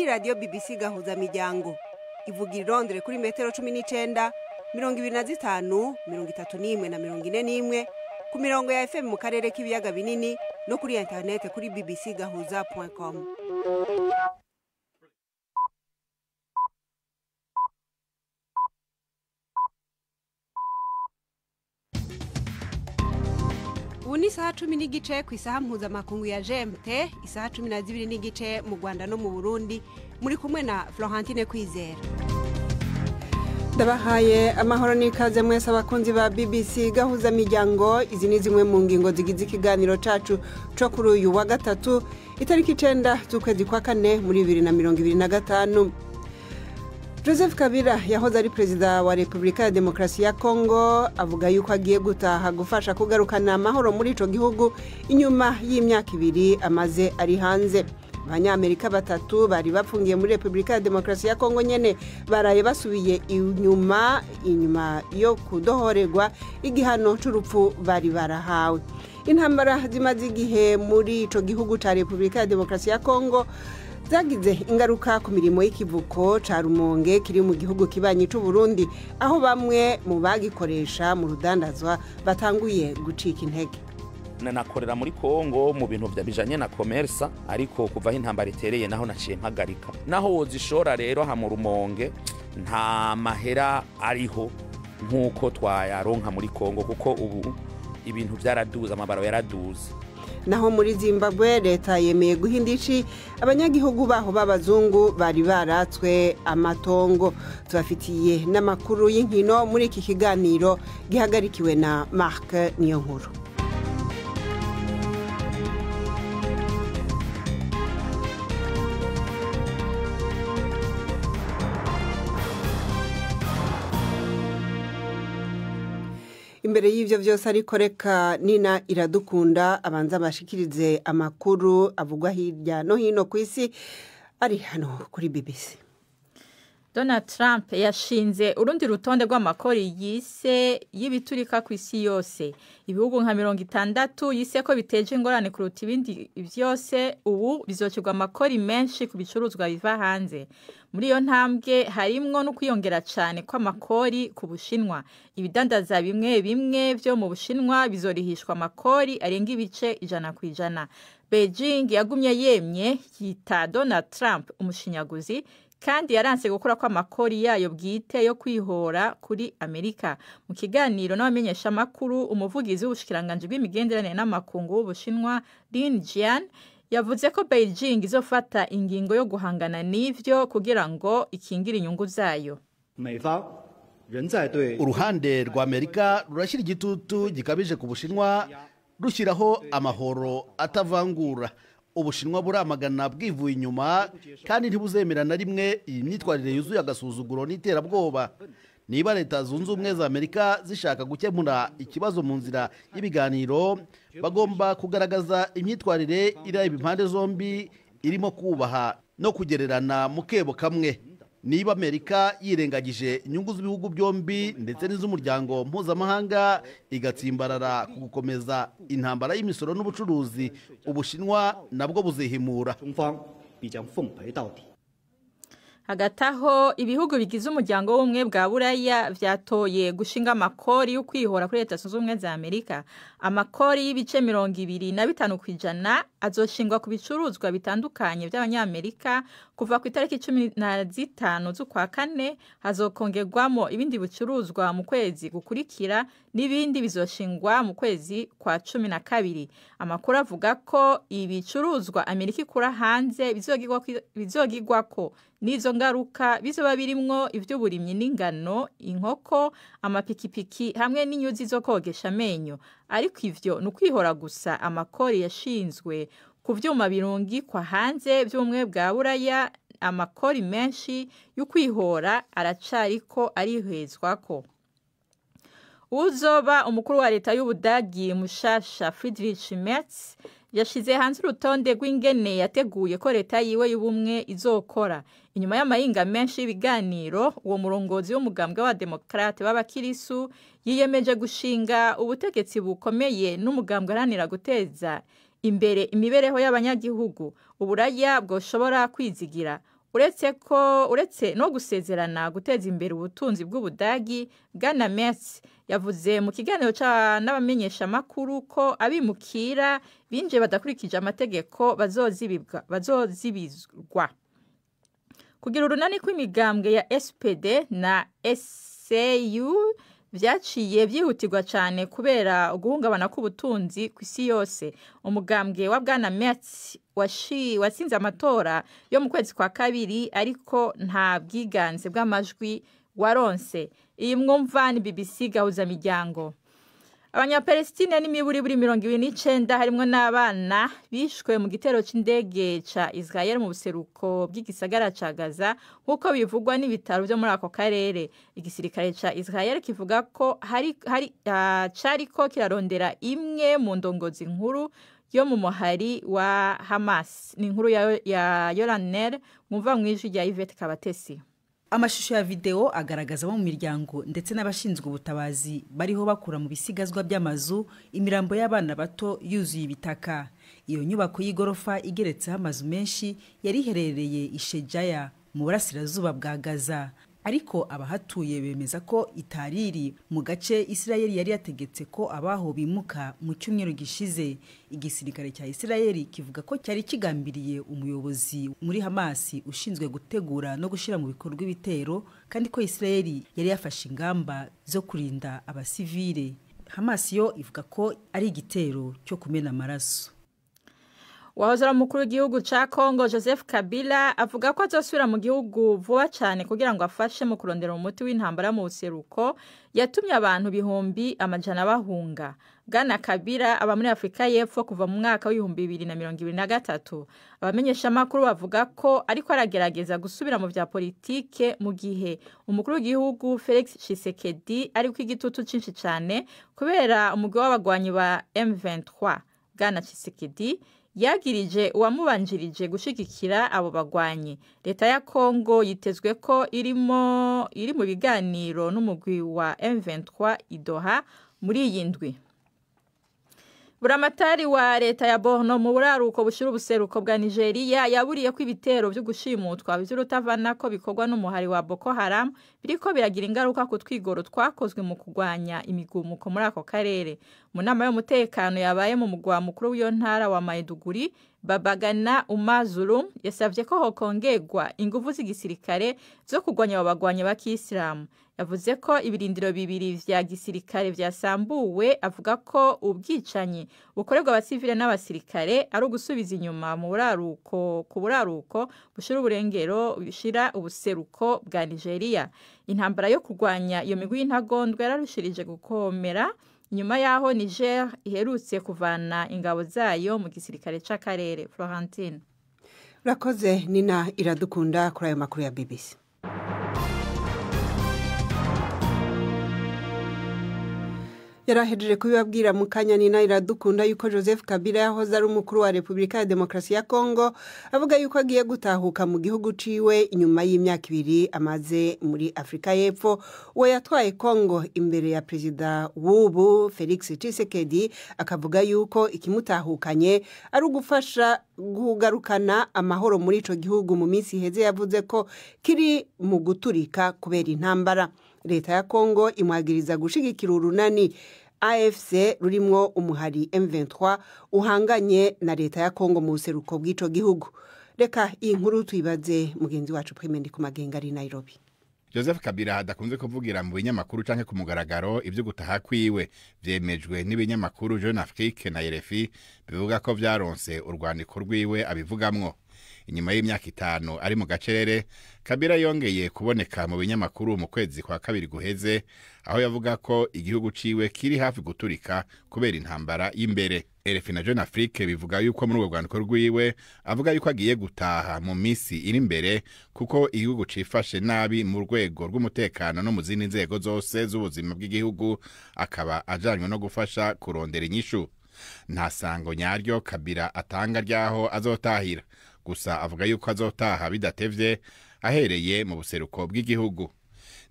Iyi ni radiyo BBC gahuza miryango ivuga i Londres kuri metero 19, 25, 31 na 41 ku mirongo ya FM mu karere k'ibiyaga binini no kuri interinete kuri bbcgahuza.com. Ubu ni isaha 10:15 ku isaha mpuzamakungu ya GMT, isaha 12:15 mu Rwanda no mu Burundi. Muri kumwe na Florentine Kwizera. Ndabahaye amahoro n'ikaze mwese abakunzi ba BBC gahuza miryango. Izi ni zimwe mu ngingo zigize ikiganiro cacu co kuri uyu wa gatatu, itariki 9 z'ukwezi kwa kane muri 2025. Joseph Kabila yahoze ari perezida wa Republika ya Demokarasi ya Kongo avuga yuko agiye gutaha gufasha kugarukana amahoro muri ico gihugu inyuma y'imyaka 2 amaze ari hanze. Abanyamerika 3 bari bafungiye muri Republika ya Demokarasi ya Kongo nyene baraye basubiye inyuma yo kudohorerwa igihano c'urupfu bari barahawe. Intambara zimaze igihe muri ico gihugu ca Republika ya Demokarasi ya Kongo zagize ingaruka ku mirimo y'ikivuko ca Rumonge kiri mu gihugu kibanyi c'u Burundi, aho bamwe mu bagikoresha mu rudandazwa batanguye gucika intege. Nakorera muri Kongo mu bintu bijanye na commerce, ariko kuva aho intambara itereye naho naciye mpagarika. Naho wozishora rero ha mu Rumonge nta mahera ariho nkuko twayaronka muri Kongo, kuko ubu ibintu byaraduze, amabaro yaraduze. Naho muri Zimbabwe leta yemeye guhindici abanyagihugu baho b'abazungu bari baratswe amatongo. Tubafitiye n'amakuru y'inkino muri iki kiganiro gihagarikiwe na Mark Niyonkuru. Imbere y'ivyo vyose ariko reka Nina Iradukunda abanza bashikirize amakuru avugwa hirya no hino kw'isi ari hano kuri BBC. Donald Trump yashinze urundi rutonde rw'amakori yise y'ibiturika ku isi yose. Ibihugu nka 60 yise ko biteje ingorane kuruta ibindi vyose, ubu bizocirwa amakori menshi ku bicuruzwa biva hanze. Muri iyo ntambwe harimwo no kwiyongera cane kw'amakori ku Bushinwa. Ibidandaza bimwe bimwe vyo mu Bushinwa bizorihishwa amakori arenga ibice 100%. Beijing yagumye yemye yita Donald Trump umushinyaguzi, kandi yaranse gukora kw'amakori yayo bwite yo kwihora kuri Amerika. Mu kiganiro n'abamenyesha makuru, umuvugizi w'ubushikiranganje bw'imigenderanire n'amakungu w'Ubushinwa Lin Jian yavuze ko Beijing izofata ingingo yo guhangana n'ivyo kugira ngo ikingire inyungu zayo. Uruhande rwa Amerika rurashyira igitutu gikabije ku Bushinwa, rushyiraho amahoro atavangura. Ubushinwa buramagana bwivuye inyuma kandi ntibuzemera na rimwe iyi myitwarire yuzuye agasuzuguro n'iterabwoba. Niba Leta Zunze Ubumwe za Amerika zishaka gukemura ikibazo mu nzira y'ibiganiro, bagomba kugaragaza imyitwarire ireba impande zombi, irimo kubaha no kugererana mu kebo kamwe. Niba Amerika yirengagije inyungu z'ibihugu byombi ndetse n'iz'umuryango mpuzamahanga, igatsimbarara ku gukomeza intambara y'imisoro n'ubucuruzi, Ubushinwa nabwo buzihimura. Hagati aho ibihugu bigize umuryango w'ubumwe bwa Buraya vyatoye gushinga amakori yo kwihora kuri Leta Zunze Ubumwe za Amerika. Amakori y'ibice 25% azoshingwa ku bicuruzwa bitandukanye by'abanyamerika kuva ku itariki 15 z'ukwa kane. Hazokongerwamo ibindi bicuruzwa mu kwezi gukurikira n'ibindi bizoshingwa mu kwezi kwa 12. Amakuru avuga ko ibicuruzwa Amerika ikura hanze bizogirwako n'izo ngaruka bizoba birimwo ivy'uburimyi n'ingano, inkoko, amapikipiki hamwe n'inyuzi zo kogesha amenyo. Ariko ivyo ni ukwihora gusa. Amakori yashinzwe ku vyuma birungikwa hanze vy'ubumwe bwa Buraya, amakori menshi y'ukwihora aracariko arihezwako. Uzoba umukuru wa leta y'Ubudagi mushasha Friedrich Merz yashize hanze urutonde rw'ingene yateguye ko leta yiwe y'ubumwe izokora. Inyuma y'amahinga menshi y'ibiganiro, uwo murongozi w'umugambwe wa Demokrate b'abakirisu yiyemeje gushinga ubutegetsi bukomeye n'umugambwe aharanira guteza imbere imibereho y'abanyagihugu. Uburaya bwoshobora kwizigira. Uretse no gusezerana guteza imbere ubutunzi bw'Ubudagi, Bwana Merz yavuze mu kiganiro n'abamenyeshamakuru ko abimukira binjiye badakurikije amategeko bazozibizwa. Kugira urunani kw'imigambwe ya SPD na SCU vyaciye vyihutirwa cane kubera uguhungabana k'ubutunzi kw'isi yose. Umugambwe wa Bwana Merz watsinze amatora yo mu kwezi kwa kabiri, ariko nta bwiganze bw'amajwi waronse. Iyi mwumva ni BBC Gahuza Miryango. Abanyapalestine n'imiburiburi 29 harimwo n'abana bishwe mu gitero c'indege ca Israel mu buseruko bw'igisagara ca Gaza, nk'uko bivugwa n'ibitaro vyo muri ako karere. Igisirikare ca Israel kivuga ko hari cariko kirarondera imwe mu ndongozi nkuru yo mu muhari wa Hamas. Ni inkuru ya Yolanel mwumva mw'ijwi rya Yvette Kabatesi. Amashusho ya video agaragaza abo mu miryango ndetse n'abashinzwe ubutabazi bariho bakura mu bisigazwa by'amazu imirambo y'abana bato yuzuye ibitaka. Iyo nyubako y'igorofa igeretseho amazu menshi yari iherereye Ishejaya mu burasirazuba bwa Gaza, ariko abahatuye bemeza ko itariri mu gace Israel yari yategetse ko abaho bimuka mu cyumweru gishize. Igisirikare cya Israel kivuga ko cyari kigambiriye umuyobozi muri Hamas ushinzwe gutegura no gushira mu bikorwa ibitero, kandi ko Israel yari yafashe ingamba zo kurinda abasivile. Hamas yo ivuga ko ari igitero cyo kumena amaraso. Wahoze ari umukuru w'igihugu ca Congo Joseph Kabila avuga ko azosubira mu gihugu vuba cyane kugira ngo afashe mu kurondera umuti w'intambara mu buseruko yatumye abantu 100,000 bahunga. Bwana Kabila aba muri Afrika y'Epfo kuva mu mwaka wa 2023. Abamenyeshamakuru bavuga ko ariko aragerageza gusubira mu vya politike mu gihe umukuru w'igihugu Felix Tshisekedi ariko igitutu cinshi cyane kubera umugwi w'abagwanyi ba M23. Bwana Tshisekedi yagirije uwamubanjirije gushigikira abo bagwanyi. Leta ya Kongo yitezwe ko iri mu biganiro n'umugwi wa M23 Idoha muri iyi ndwi. Buramatari wa leta ya Borno mu buraruko bushira ubuseruko bwa Nigeria yaburiye ko ibitero byo gushimutwa by'urutavana ko bikorwa n'umuhari wa Boko Haram biriko biragira ingaruka ku twigoro twakozwe mu kugwanya imigumuko muri ako karere. Mu nama y'umutekano yabaye mu mugwa mukuru w'iyo ntara wa Maiduguri, Babagana Umar Zulum yasavye ko hokongegwa inguvu z'igisirikare zo kugwanya abo bagwanyi ba Kisilamu. Yavuze ko ibirindiro bibiri vya gisirikare vyasambuwe, avuga ko ubwicanyi bukorerwa abasivile n'abasirikare ari ugusubiza inyuma mu buraruko ku buraruko bushira uburengero bushira ubuseruko bwa Nigeria. Intambara yo kugwanya iyo migwi y'intagondwa yararushirije gukomera nyuma yaho Niger iherutse kuvana ingabo zayo mu gisirikare c'akarere. Florentine Urakoze Nina Iradukunda kuri ayo makuru ya BBC. Yarahejeje kubibabwira mu kanya Nina Iradukunda yuko Joseph Kabila yahoze ari umukuru wa Republika ya Demokarasi ya Kongo avuga yuko agiye gutahuka mu gihugu ciwe inyuma y'imyaka 2 amaze muri Afrika y'Epfo. Uwo yatwaye Kongo imbere ya perezida w'ubu Felix Tshisekedi akavuga yuko ikimutahukanye ari ugufasha kugarukana amahoro muri ico gihugu mu minsi iheze yavuze ko kiri mu guturika kubera intambara. Leta ya Kongo imwagiriza gushigikira urunani AFC rurimwo umuhari M23 uhanganye na leta ya Kongo mu buseruko bw'ico gihugu. Reka iyi nkuru tuyibaze mugenzi wacu Prime ku Magenga ari Nairobi. Joseph Kabila adakunze kuvugira mu binyamakuru canke ku mugaragaro ivyo gutaha kwiwe vyemejwe n'ibinyamakuru Jeune Afrique na RFI bivuga ko vyaronse urwandiko rwiwe abivugamwo. Inyuma y'imyaka 5 ari mu gacerere, Kabila yongeye kuboneka mu binyamakuru mu kwezi kwa kabiri guheze, aho yavuga ko igihugu ciwe kiri hafi guturika kubera intambara y'imbere. RFI na Jeune Afrique bivuga yuko muri urwo rwandiko rwiwe avuga yuko agiye gutaha mu misi iri imbere kuko igihugu cifashe nabi mu rwego rw'umutekano no mu zindi nzego zose z'ubuzima bw'igihugu, akaba ajanywe no gufasha kurondera inyishu. Nta sango nyaryo Kabila atanga ryaho azotahira, gusa avuga yuko azotaha bidatevye ahereye mu buseruko bw'igihugu.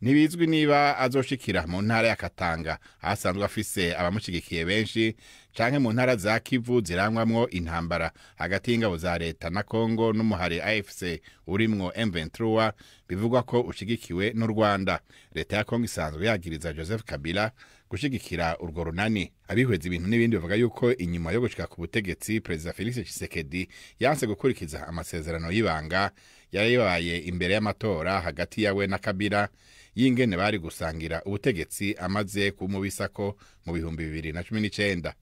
Ntibizwi niba azoshikira mu ntara ya Katanga ahasanzwe afise abamushigikiye benshi, canke mu ntara za Kivu zirangwamwo intambara hagati y'ingabo za leta na Kongo n'umuhari AFC urimwo M23 bivugwa ko ushigikiwe n'u Rwanda. Leta ya Kongo isanzwe yagiriza Joseph Kabila gushigikira urwo runani. Abihweza ibintu n'ibindi bavuga yuko inyuma yo gushika ku butegetsi Perezida Felix Tshisekedi yanse gukurikiza amasezerano y'ibanga yari yabaye imbere y'amatora hagati yawe na Kabila y'ingene bari gusangira ubutegetsi amaze kumubisako mu 2019.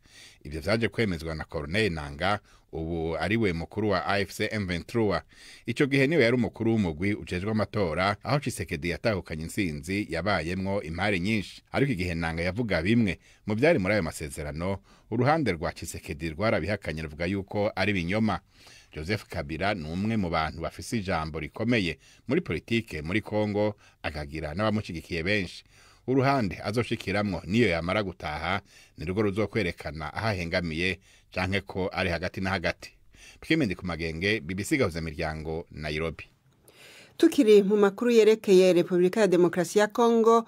Ivyo vyaje kwemezwa na Corneille Nanga, ubu ariwe mukuru wa AFC M23. Ico gihe niwe yari umukuru w'umugwi ujejwe amatora, aho Tshisekedi yatahukanye intsinzi yabayemwo impari nyinshi. Ariko igihe Nanga yavuga bimwe mu vyari muri ayo masezerano, uruhande rwa Tshisekedi rwarabihakanye ruvuga yuko ari binyoma. Joseph Kabila ni umwe mu bantu bafise ijambo rikomeye muri politike muri Kongo, akagira n'abamushigikiye benshi. Uruhande azoshikiramwo niyo yamara gutaha ni rwo ruzokwerekana aho ahengamiye canke ko ari hagati na hagati. Pkimendi ku Magenge, BBC Gahuza Miryango, Nairobi. Tukiri mu makuru yerekeye Republika ya Demokarasi ya Kongo,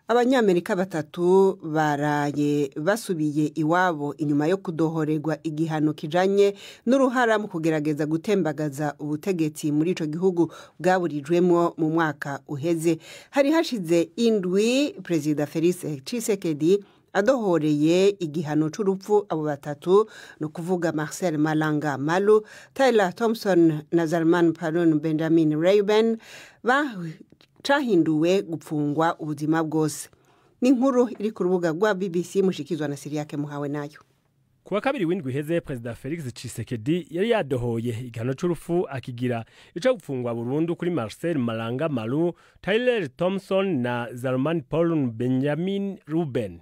Abanyamerika batatu baraye basubiye iwabo inyuma yo kudohorerwa igihano kijanye n'uruhara mu kugerageza gutembagaza ubutegetsi muri ico gihugu bwaburijwemwo mu mwaka uheze. Hari hashize indwi Perezida Felix Tshisekedi adohoreye igihano c'urupfu abo batatu, no kuvuga Marcel Malanga Malu, Tyler Thompson na Zalman Palun Benjamin Reuben, cahinduwe gupfungwa ubuzima bwose. Ni inkuru iri ku rubuga rwa BBC mushikizwa na Siriyake Muhawe nayo. Kuwa kabiri w'indwi iheze, Perezida Felix Tshisekedi yari yadohoye igihano c'urupfu akigira ico gupfungwa burundu kuri Marcel Malanga Malu, Tyler Thompson na Zalman Paul Benjamin Ruben.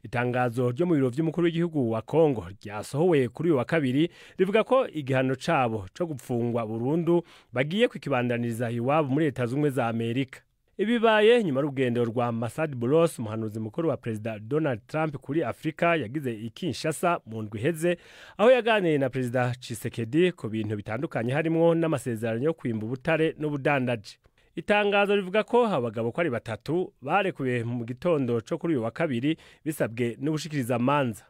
Itangazo ryo mu biro vy'umukuru w'igihugu wa Kongo ryasohowe kuri uyu wa kabiri rivuga ko igihano cabo co gupfungwa burundu bagiye kukibandaniriza iwabo muri Leta Zunze za Amerika. Ibibaye nyuma y'urugendo rwa Masad Boulos, umuhanuzi mukuru wa Perezida Donald Trump kuri Afrika, yagize i Kinshasa mu ndwi iheze, aho yaganiriye na Perezida Tshisekedi ku bintu bitandukanye harimwo n'amasezerano yo kwimba ubutare n'ubudandaji. Itangazo rivuga ko abagabo ko ari batatu barekuwe mu gitondo co kuri uyu wa kabiri bisabwe n'ubushikiriza manza.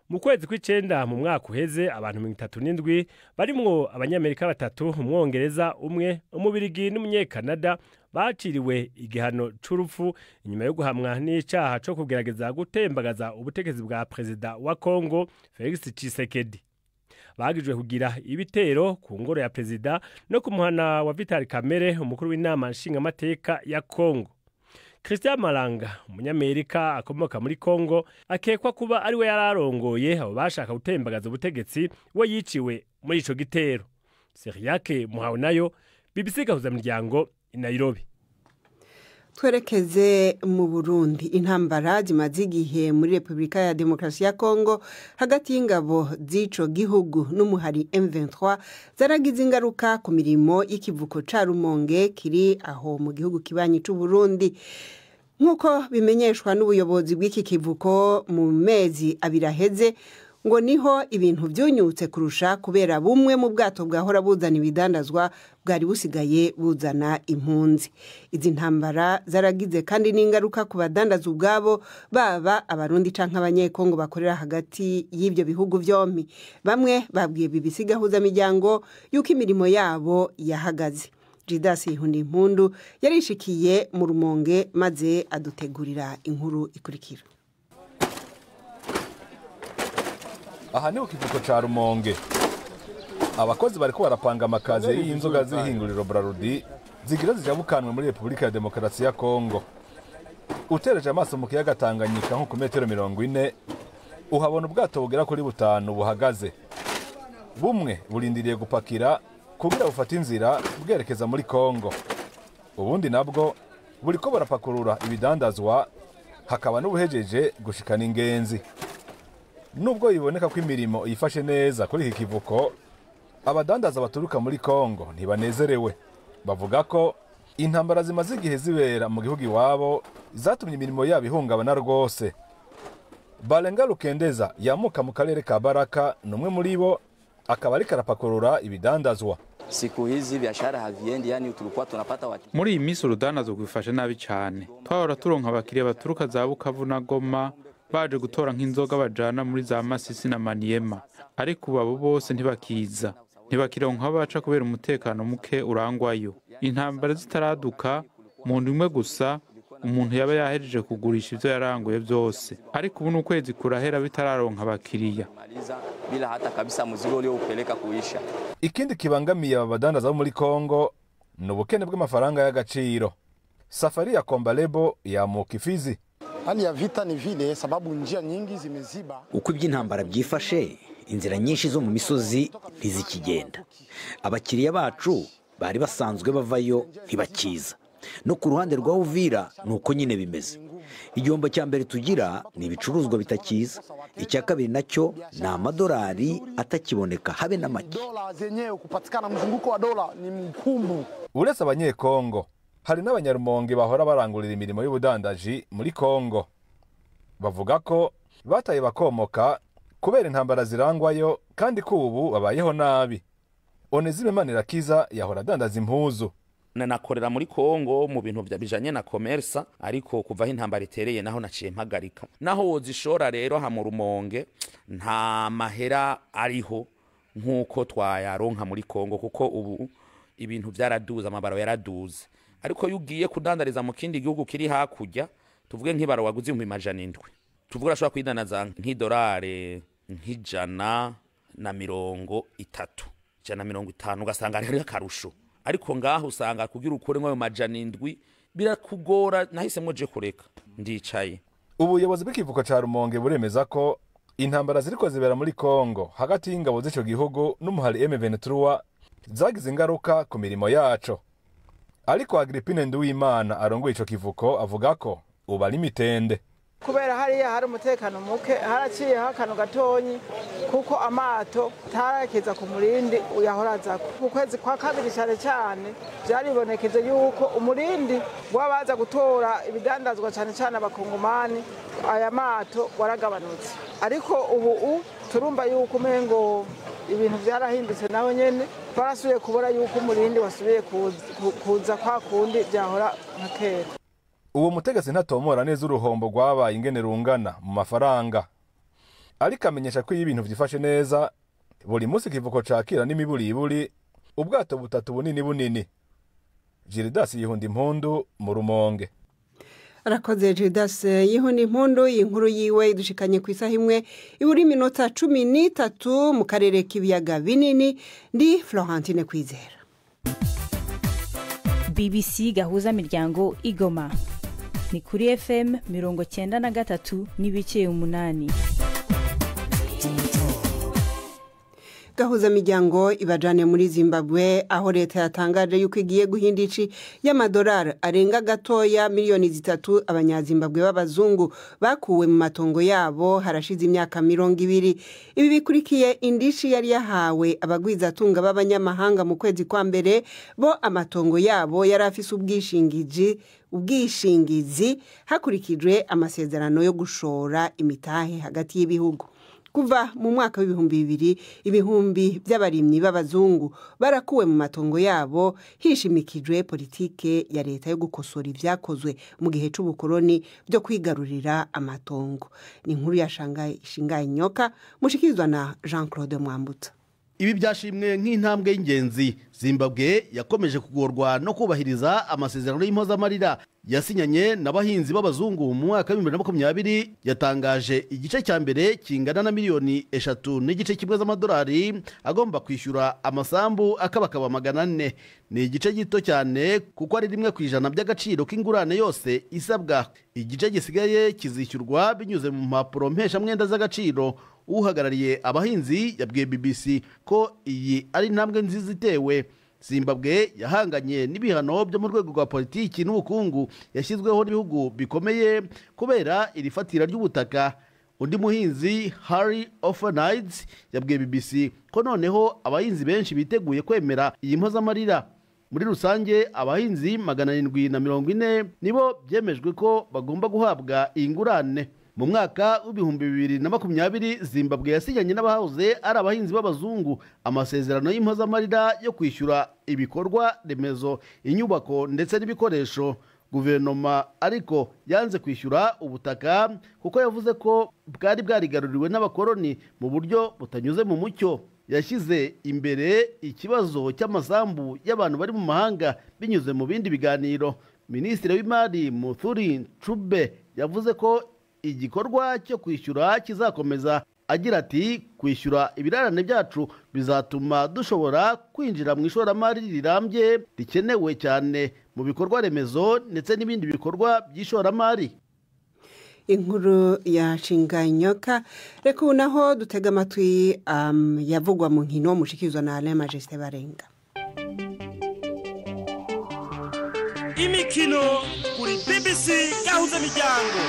Mu kwezi kw'icenda mu mwaka uheze, abantu 37 barimwo Abanyamerika batatu, Umwongereza umwe, Umubirigi n'Umunyekanada baciriwe igihano c'urupfu inyuma yo guhamwa n'icaha co kugerageza gutembagaza ubutegetsi bwa Perezida wa Kongo Felix Tshisekedi. Bagijwe kugira ibitero ku ngoro ya Perezida no ku muhana wa Vital Kamerhe, umukuru w'inama nshingamateka ya Kongo. Christian Malanga, Umunyamerika akomoka muri Kongo, akekwa kuba ari we yararongoye abo bashaka gutembagaza ubutegetsi, we yiciwe muri ico gitero. Siriyake Muhawe nayo, BBC Gahuza Miryango, i Nairobi. Twerekeze mu Burundi. Intambara zimaze igihe muri Republika ya Demokarasi ya Kongo hagati y'ingabo z'ico gihugu n'umuhari M23 zaragize ingaruka ku mirimo y'ikivuko ca Rumonge kiri aho mu gihugu kibanyi c'u Burundi. Nk'uko bimenyeshwa n'ubuyobozi bw'iki kivuko, mu mezi abiri aheze ngo niho ibintu byunyutse kurusha, kubera bumwe mu bwato bwahora buzana ibidandazwa bwari busigaye buzana impunzi. Izi ntambara zaragize kandi n'ingaruka ku badandaza ubwabo, baba Abarundi canke Abanyekongo bakorera hagati y'ibyo bihugu vyompi. Bamwe babwiye BBC Gahuza Miryango yuko imirimo yabo yahagaze. Judas Ihundimpundu yarishikiye mu Rumonge maze adutegurira inkuru ikurikira. Aha ni ku kivuko ca Rumonge. Abakozi bariko barapanga amakaziye y'inzoga z'ihinguriro Brarudi zigira zijabukanwe muri Republika ya Demokarasi ya Kongo. Utereje amaso mu kiyaga Tanganyika nko ku metero 40, uhabona ubwato bugera kuri butanu buhagaze. Bumwe burindiriye gupakira kugira bufate inzira bwerekeza muri Kongo. Ubundi nabwo buriko barapakurura ibidandazwa, hakaba n'ubuhejeje gushikana ingenzi. Nubwo biboneka ko imirimo yifashe neza kuri iki kivuko, abadandaza baturuka muri Kongo ntibanezerewe. Bavuga ko intambara zimaze igihe zibera mu gihugu iwabo zatumye imirimo yabo ihungabana rwose. Balenga Lukendeza yamuka mu karere ka Baraka ni umwe muri bo, akaba ariko arapakurura ibidandazwa. Siku hizi biashara haviendi, yani tulikuwa tunapata watu. Muri iyi minsi urudandazwa rwifashe nabi cyane. Twahora turonka abakiriya baturuka za Bukavu na Goma baje gutora nk'inzoga bajana muri za Masisi na Maniema, ariko ubu abo bose ntibakiza, ntibakironka aho baca kubera umutekano muke urangwayo. Intambara zitaraduka, mu ndwi imwe gusa umuntu yaba yahejeje kugurisha ivyo yaranguye byose, ariko ubu n'ukwezi kurahera bitararonka abakiriya. Maliza bila hata kabisa mzigo ulioupeleka kuisha. Ikindi kibangamiye aba badandaza bo muri Kongo ni ubukene bw'amafaranga y'agaciro. Safari ya Kombalebo yamuka Ifizi. Hali ya vita ni vile sababu njia nyingi zimeziba. Uko iby'intambara byifashe, inzira nyinshi zo mu misozi ntizikigenda. Abakiriya bacu bari basanzwe bavayo ntibakiza. No ku ruhande rwa Uvira ni uko nyine bimeze. Igihombo cya mbere tugira ni ibicuruzwa bitakiza, icya kabiri nacyo ni amadolari atakiboneka habe na make. Dola zenyewe kupatikana, mzunguko wa dola ni mkumbu. Uretse abanyekongo, hari n'abanyarumonge bahora barangurira imirimo y'ubudandaji muri Kongo. Bavuga ko bataye bakomoka kubera intambara zirangwayo kandi ko ubu babayeho nabi. Onezime Manirakiza yahora adandaza impuzu. Nakorera muri Kongo mu bintu bijanye na commerce, ariko kuva aho intambara itereye naho naciye mpagarika. Naho wozishora rero ha mu Rumonge nta mahera ariho nkuko twayaronka muri Kongo, kuko ubu ibintu vyaraduze, amabaro yaraduze. Ariko iyo ugiye kudandariza mu kindi gihugu kiri hakurya, tuvuge nk'ibaro waguze 700,000, tuvuge urashobora kwidandaza nk'idolari 130, 150, ugasanga hariho akarusho. Ariko ngaho usanga kugira ukore nk'ayo 700 birakugora. Nahisemwo je kureka, ndicaye. Ubuyobozi bw'ikivuko ca Rumonge buremeza ko intambara ziriko zibera muri Kongo hagati y'ingabo z'ico gihugu n'umuhari M23 zagize ingaruka ku mirimo yaco. Ariko Agrippine Nduwimana arongoye ico kivuko avuga ko ubu ari mitende. Kubera hariya hari umutekano muke, haraciyeho akantu gatonyi kuko amato tarakiza ku murindi uyahorazako. Mu kwezi kwa kabiri cyane cyane byaribonekeje yuko umurindi w'abaza gutora ibidandazwa cyane cyane abakongomani, aya mato waragabanutse. Ariko ubu turumva yuko umengo ibintu byarahindutse, naho nyene barasubiye kubura yuko umurindi wasubiye kuza kwa kundi byahora nka kera. Uwo mutegetsi ntatomora neza uruhombo rwabaye ingene rungana mu mafaranga, ariko amenyesha ko iyo ibintu vyifashe neza buri munsi ikivuko cakira n'imiburiburi ubwato butatu bunini bunini. Gildas Yihunda Impundu mu Rumonge. Arakoze Gildas Yihunda Impundu. Iyi nkuru yiwe idushikanye ku isaha imwe iburi iminota 13 mu karere k'ibiyaga binini. Ndi Florentine Kwizera. BBC gahuza miryango Igoma ni kuri FM 93.8. Gahuza miryango ibajane muri Zimbabwe, aho leta yatangaje yuko igiye guhinda ici y'amadolari arenga gatoya miliyoni 3 abanyazimbabwe b'abazungu bakuwe mu matongo yabo harashize imyaka 20. Ibi bikurikiye indishi yari yahawe abagwizatunga b'abanyamahanga mu kwezi kwa mbere, bo amatongo yabo yari afise ubwishingizi hakurikijwe amasezerano yo gushora imitahe hagati y'ibihugu. Kuva mu mwaka w'2000 ibihumbi by'abarimyi b'abazungu barakuwe mu matongo yabo hishimikijwe politike ya leta yo gukosora ibyakozwe mu gihe c'ubukoroni byo kwigarurira amatongo. Ni inkuru ya Shanghai Shingai Nyoka mushikirizwa na Jean-Claude Mwambutsa. Ibi byashimwe nk'intambwe y'ingenzi. Zimbabwe yakomeje kugorwa no kubahiriza amasezerano y'impozamarira yasinyanye n'abahinzi b'abazungu mu mwaka wa 2020. Yatangaje igice cya mbere kingana na miliyoni 3.5 z'amadolari agomba kwishyura amasambu akabakaba 400. Ni igice gito cyane kuko ari 1% by'agaciro k'ingurane yose isabwa. Igice gisigaye kizishyurwa binyuze mu mpapuro mpeshamwenda z'agaciro. Uhagarariye abahinzi yabwiye BBC ko iyi ari intambwe nziza itewe. Zimbabwe yahanganye n'ibihano byo mu rwego rwa politiki n'ubukungu yashyizweho n'ibihugu bikomeye kubera iri fatira ry'ubutaka. Undi muhinzi Harry Orphanides yabwiye BBC ko noneho abahinzi benshi biteguye kwemera iyi mpozamarira. Muri rusange abahinzi 740 nibo byemejwe ko bagomba guhabwa ingurane. Mu mwaka w'2020 Zimbabwe yasinyanye n'abahoze ari abahinzi b'abazungu amasezerano y'impozamarira yo kwishyura ibikorwa remezo, inyubako ndetse n'ibikoresho. Guverinoma ariko yanze kwishyura ubutaka kuko yavuze ko bwari bwarigaruriwe n'abakoloni mu buryo butanyuze mu mucyo. Yashyize imbere ikibazo cy'amasambu y'abantu bari mu mahanga binyuze mu bindi biganiro. Minisitiri w'Imari Muthuri Ncube yavuze ko igikorwa cyo kwishyura kizakomeza, agira ati kwishyura ibirarane byacu bizatuma dushobora kwinjira mu ishoramari rirambye rikenewe cyane mu bikorwa remezo ndetse n'ibindi bikorwa by'ishoramari. Inkuru ya Shinganyoka. Reka ubu naho dutega amatwi yavugwa mu nkino mushikirizwa na Alain Majesté Barenga. Imikino kuri BBC Gahuza Miryango.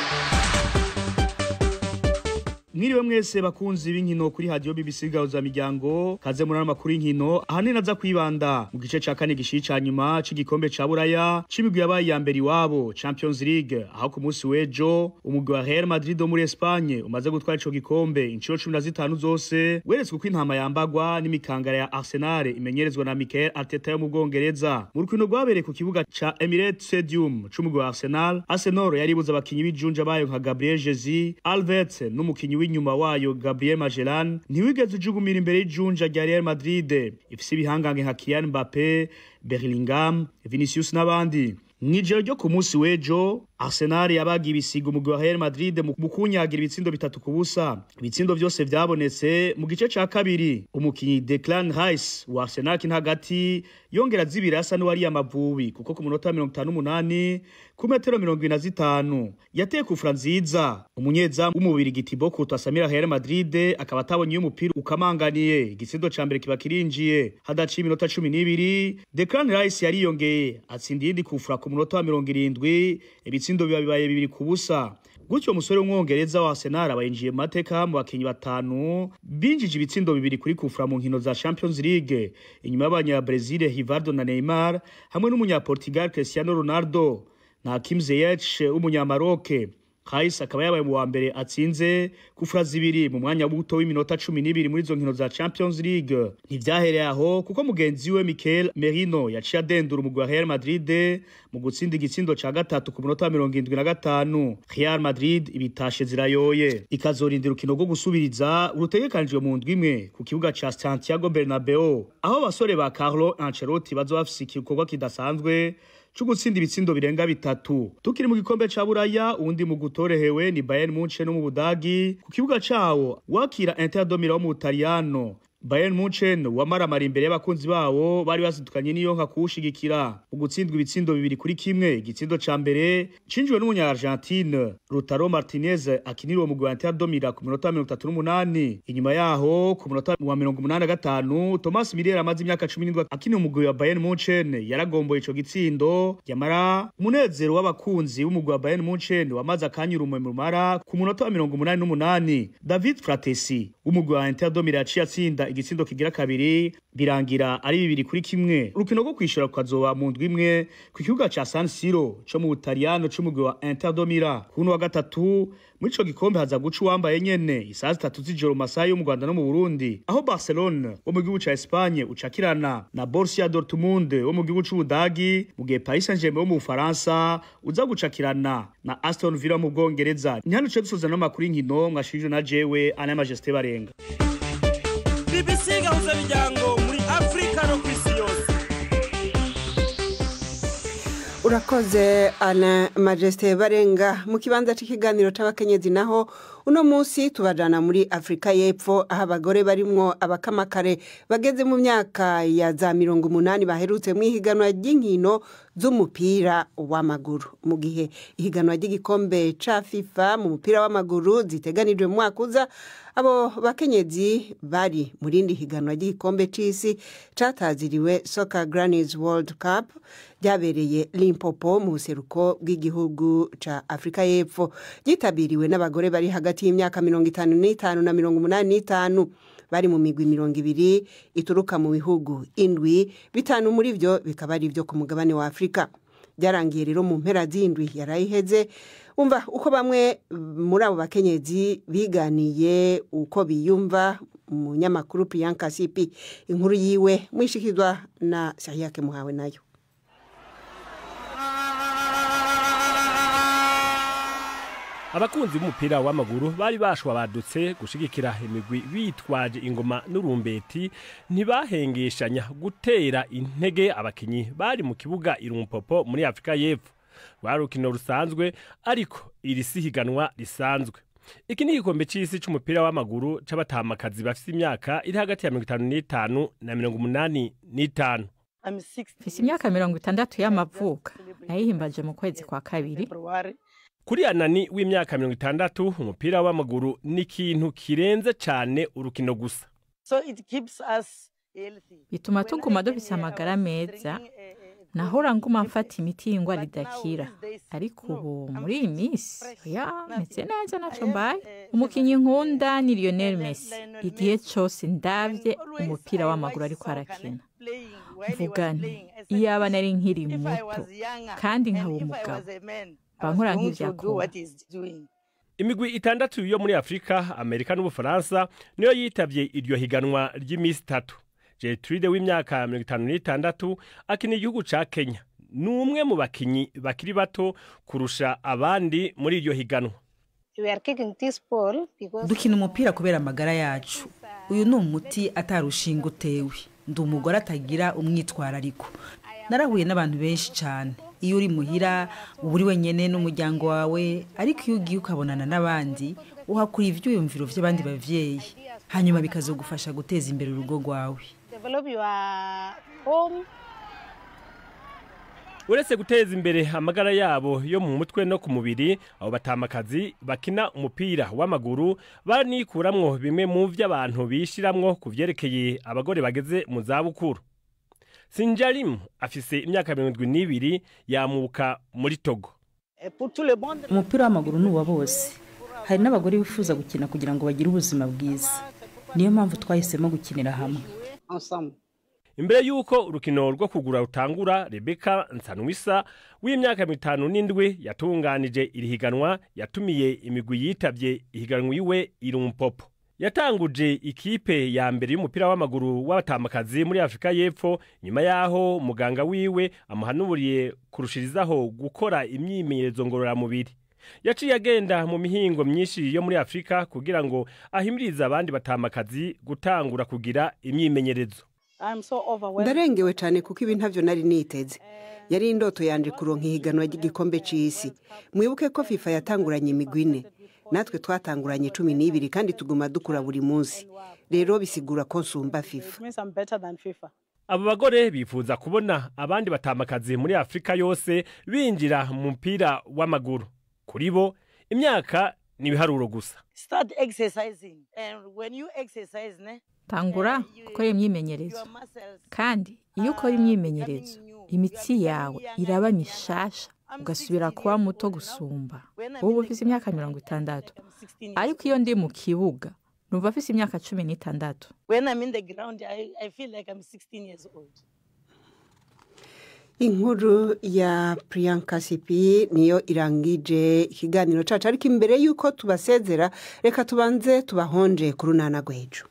Mwiriwe mwese bakunzi b'inkino kuri radio BBC Gahuza Miryango, kaze muri amakuru y'inkino ahanini aza kwibanda mu gice ca kane gishiye ca nyuma c'igikombe ca Buraya c'imigwi yabaye ya mbere iwabo Champions League, aho ku munsi w'ejo umugwi wa Real Madrid wo muri Espagne umaze gutwara ico gikombe incuro 15 zose weretswe ko intama yambagwa n'imikangara ya Arsenal imenyerezwa na Mikel Arteta yo mu Bwongereza. Mu rukino rwabereye ku kibuga ca Emirates Stadium c'umugwi wa Arsenal, Arsenal yaribuze abakinyi b'ijunja bayo nka Gabriel Jesus, Alves n'umukinyi w'inyuma wayo Gabriel Magellan ntiwigeze ujugumira imbere y'ijunja rya Real Madrid ifise ibihangange nka Kylian Mbappe, Bellingham, Vinicius n'abandi. Mw'ijoro ryo ku munsi w'ejo Arsenal yabaga ibisiga umugwi wa Real Madrid mu kunyagira ibitsindo 3-0. Ibitsindo vyose vyabonetse mu gice ca kabiri. Umukinyi Declan Rice wa Arsenal kina hagati yongera zibira asa n'uwari amavubi kuko ku munota 58 ku metero 75 yateye kufra nziza. Umunyezamu w'umubiri Thibaut Courtois asamira Real Madrid akaba atabonye umupira ukamanganiye. Igitsindo ca mbere kiba kirinjiye hadaciye iminota 12. Declan Rice yariyongeye atsinda iyindi kufra ku munota wa 70, ibitsindo biba bibaye 2-0. Gutyo umusore w'umwongereza wa Arsenal abayinjiye mu mateka mu bakinyi batanu binjije ibitsindo 2 kuri kufra mu nkino za Champions League, inyuma y'abanya Brazil Rivaldo na Neymar hamwe n'umunya Portugal Cristiano Ronaldo na Hakim Ziyech w'umunya-Maroc. Rice akaba yabaye mu wa mbere atsinze kufra zibiri mu mwanya muto w'iminota 12 muri izo nkino za Champions League. Ntivyahereye aho kuko mugenzi we Mikel Merino yaciye adendura umugwi wa Real Madrid mu gutsinda igitsindo ca gatatu ku munota wa 75. Real Madrid ibitashe zirayoye ikazorindira urukino rwo gusubiriza rutegekanijwe mu ndwi imwe ku kibuga ca Santiago Bernabeu, aho abasore ba Carlo Ancelotti bazoba bafise igikorwa kidasanzwe cyo gutsinda ibitsindo birenga 3. Tukiri mu gikombe ca Buraya, undi mu gutorehewe ni Bayern Munchen no mu Budagi ku kibuga cawo wakira Inter de Milan mu Butaliyano. Bayern Munchen wamaramara imbere y'abakunzi bawo bari basidukanye niyo nka kuwushigikira mu gutsindwa ibitsindo 2-1. Igitsindo ca mbere cinjiwe n'umunya Argentine Lautaro Martinez akinira uwo mugwi wa Inter de Milan ku minota 38. Inyuma yaho ku munota wa 85 Thomas Müller amaze imyaka 17 akinira umugwi wa Bayern Munchen yaragomboye ico gitsindo. Yamara umunezero w'abakunzi b'umugwi wa Bayern Munchen wamaze akanyura umumara ku munota wa 88. David Fratesi w'umugwi wa Inter de Milan yaciye atsinda igitsindo kigira kabiri, birangira ari 2-1. Urukino rwo kwishura kukazoba mu ndwi imwe ku kibuga ca San Siro co mu Butaliyano c'umugwi wa Inter de Milan. Kuno wa gatatu muri ico gikombe haza guca uwambaye nyene isaha 3 z'ijoro mu masaha yo mu Rwanda no mu Burundi, aho Barcelona wo mu gihugu ca Espagne ucakirana na Borussia Dortmund wo mu gihugu c'Ubudagi, mu gihe Paris Saint-Germain wo mu Bufaransa uza gucakirana na Aston Villa mu Bwongereza. Ni hano duce dusoza n'amakuru y'inkino mwashirijwe na jewe Alain Majesté Barenga. BBC Gahuza Miryango muri Afrika no kwisi yose. Urakoze Alain Majesté Barenga. Mu kibanza c'ikiganiro c'abakenyezi naho uno munsi tubajana muri Afrika y'Epfo, aho abagore barimwo abakamakare bageze mu myaka ya za 80 baherutse mu ihiganwa ry'inkino z'umupira w'amaguru. Mu gihe ihiganwa ry'igikombe ca FIFA mu mupira w'amaguru ziteganijwe mu mwaka uza, abo bakenyezi bari mu rindi higanwa ry'igikombe c'isi cataziriwe Soccer Grannies World Cup ryabereye Limpopo mu buseruko bw'igihugu ca Afrika y'Epfo, ryitabiriwe n'abagore bari hagati y'imyaka 55 na 85, bari mu migwi 20 ituruka mu bihugu 7, 5 muri vyo bikaba ari vyo ku mugabane wa Afrika. Byarangiye rero mu mpera z'indwi yarayiheze. Umva uko bamwe muri abo bakenyezi biganiye uko biyumva umunyamakuru Priyanka Sipi, inkuru yiwe mwishikizwa na Sahiyake Muhawe nayo. Abakunzi b'umupira w'amaguru bari bashwa badutse gushigikira imigwi bitwaje ingoma n'urumbeti, ntibahengeshanya gutera intege abakinyi bari mu kibuga irumpopo muri Afrika y'Epfo. Rwari urukino rusanzwe, ariko iri si higanwa risanzwe. Iki ni igikombe c'isi c'umupira w'amaguru c'abatamakazi bafise imyaka iri hagati ya 55 na 85. Mfise imyaka 60 y'amavuka, nayihimbaje mu kwezi kwa kabiri. Kuri Anani w'imyaka 60, umupira w'amaguru ni ikintu kirenze cyane urukino gusa. Bituma tuguma dufise amagara meza. Nahora nguma mfata imiti y'ingwara idakira, ariko ubu muri iyi minsi oya, meze neza naco mbaye. Umukinyi nkunda ni Lionel Messi. Igihe cose ndavye umupira w'amaguru ariko arakina, mvuga nti iyaba nari nkiri muto kandi nkaba umugabo, bankora nk'ivyakora. Imigwi 6 yo muri Afrika, Amerika n'Ubufaransa niyo yitavye iryo higanwa ry'imisi 3. Gertrude w'imyaka 56 akina igihugu ca Kenya. Ni umwe mu bakinyi bakiri bato kurusha abandi muri iryo higanwa. Dukina umupira kubera amagara yacu. Uyu ni umuti atarushinga utewe. Ndi umugore atagira umwitwarariko. Narahuye n'abantu benshi cyane. Iyo uri muhira uba uri wenyine n'umuryango wawe, ariko iyo ugiye ukabonana n'abandi uhakura ivyiyumviro vy'abandi bavyeyi, hanyuma bikazogufasha guteza imbere urugo rwawe. Uretse guteza imbere amagara yabo yo mu mutwe no ku mubiri, abo batamakazi bakina umupira w'amaguru banikuramwo bimwe mu vy'abantu bishiramwo ku vyerekeye abagore bageze mu zabukuru. Sinjarim afise imyaka 72, yamuka muri Togo. Umupira w'amaguru ni uwa bose. Hari n'abagore bifuza gukina kugira ngo bagire ubuzima bwiza. Niyo mpamvu twahisemo gukinira hamwe. Imbere yuko urukino rwo kugura rutangura, Rebecca Nsanwisa w'imyaka 57 yatunganije iri higanwa, yatumiye imigwi yitavye ihiganwa iwe irumpopo. Yatanguje ikipe ya mbere y'umupira w'amaguru w'abatamakazi muri Afrika y'Epfo nyuma yaho muganga wiwe amuhanuriye kurushirizaho gukora imyimenyerezo ngororamubiri. Yaciye agenda mu mihingo myinshi yo muri Afrika kugira ngo ahimirize abandi batamakazi gutangura kugira imyimenyerezo. Ndarengewe cyane kuko ibi ntavyo nari niteze. Yari indoto yanje kuronka ihiganwa ry'igikombe c'isi. Mwibuke ko FIFA yatanguranye imigwi 4, natwe twatanguranye 12 kandi tuguma dukura buri munsi. Rero bisigura ko nsumba FIFA. Abo bagore bifuza kubona abandi batamakazi muri Afrika yose binjira mu mupira w'amaguru. Kuri bo imyaka ni ibiharuro gusa. Tangura gukora imyimenyerezo, kandi iyo ukora imyimenyerezo imitsi yawe iraba mishasha, ugasubira kuba muto gusumba. Ubu ufise imyaka 60, ariko iyo ndi mu kibuga numva afise imyaka 16. Inkuru ya Priyanka Sipi niyo irangije ikiganiro cacu, ariko imbere yuko tubasezera reka tubanze tubahonje ku runana rw'ejo.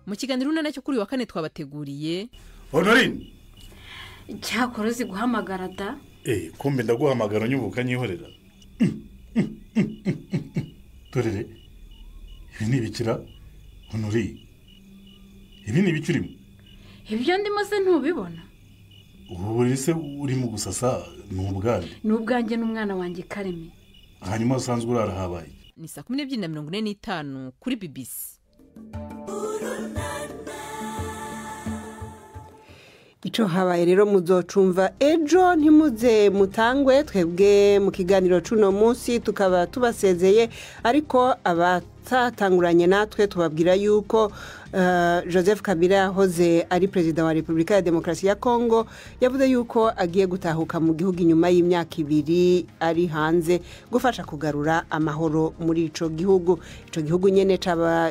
Mu kiganiro runana cyo kuri wa kane twabateguriye Honorine. Cyakora uzi guhamagara da? Kumbe ndaguhamagara nyubuka nyihorera. Dorere, ibi ni ibikira Honori. Ibi ni ibiki urimo? Ibyo ndimo se ntubibona? Ubu buriri se urimo gusasa ni ubwanjye. Ni ubwanjye n'umwana wanjye Kareme. Hanyuma usanzwe urara habaye. Ni saa 12:45 kuri BBC. Ico habaye rero muzocumva ejo, ntimuze mutangwe. Twebwe mu kiganiro cuno munsi tukaba tubasezeye, ariko aba Abatatanguranye natwe, tubabwira yuko Joseph Kabila yahoze ari perezida wa Repubulika ya Demokarasi ya Kongo yavuze yuko agiye gutahuka mu gihugu inyuma y'imyaka 2 ari hanze gufasha kugarura amahoro muri ico gihugu. Ico gihugu nyene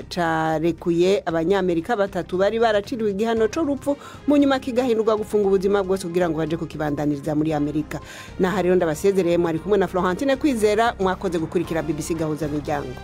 carekuye abanyamerika 3 bari baraciriwe igihano c'urupfu, mu nyuma kigahindurwa gufunga ubuzima bwose kugira ngo baje kukibandaniriza muri Amerika. Naha rero ndabasezereye, mwari kumwe na Florentine Kwizera. Mwakoze gukurikira BBC Gahuza Miryango.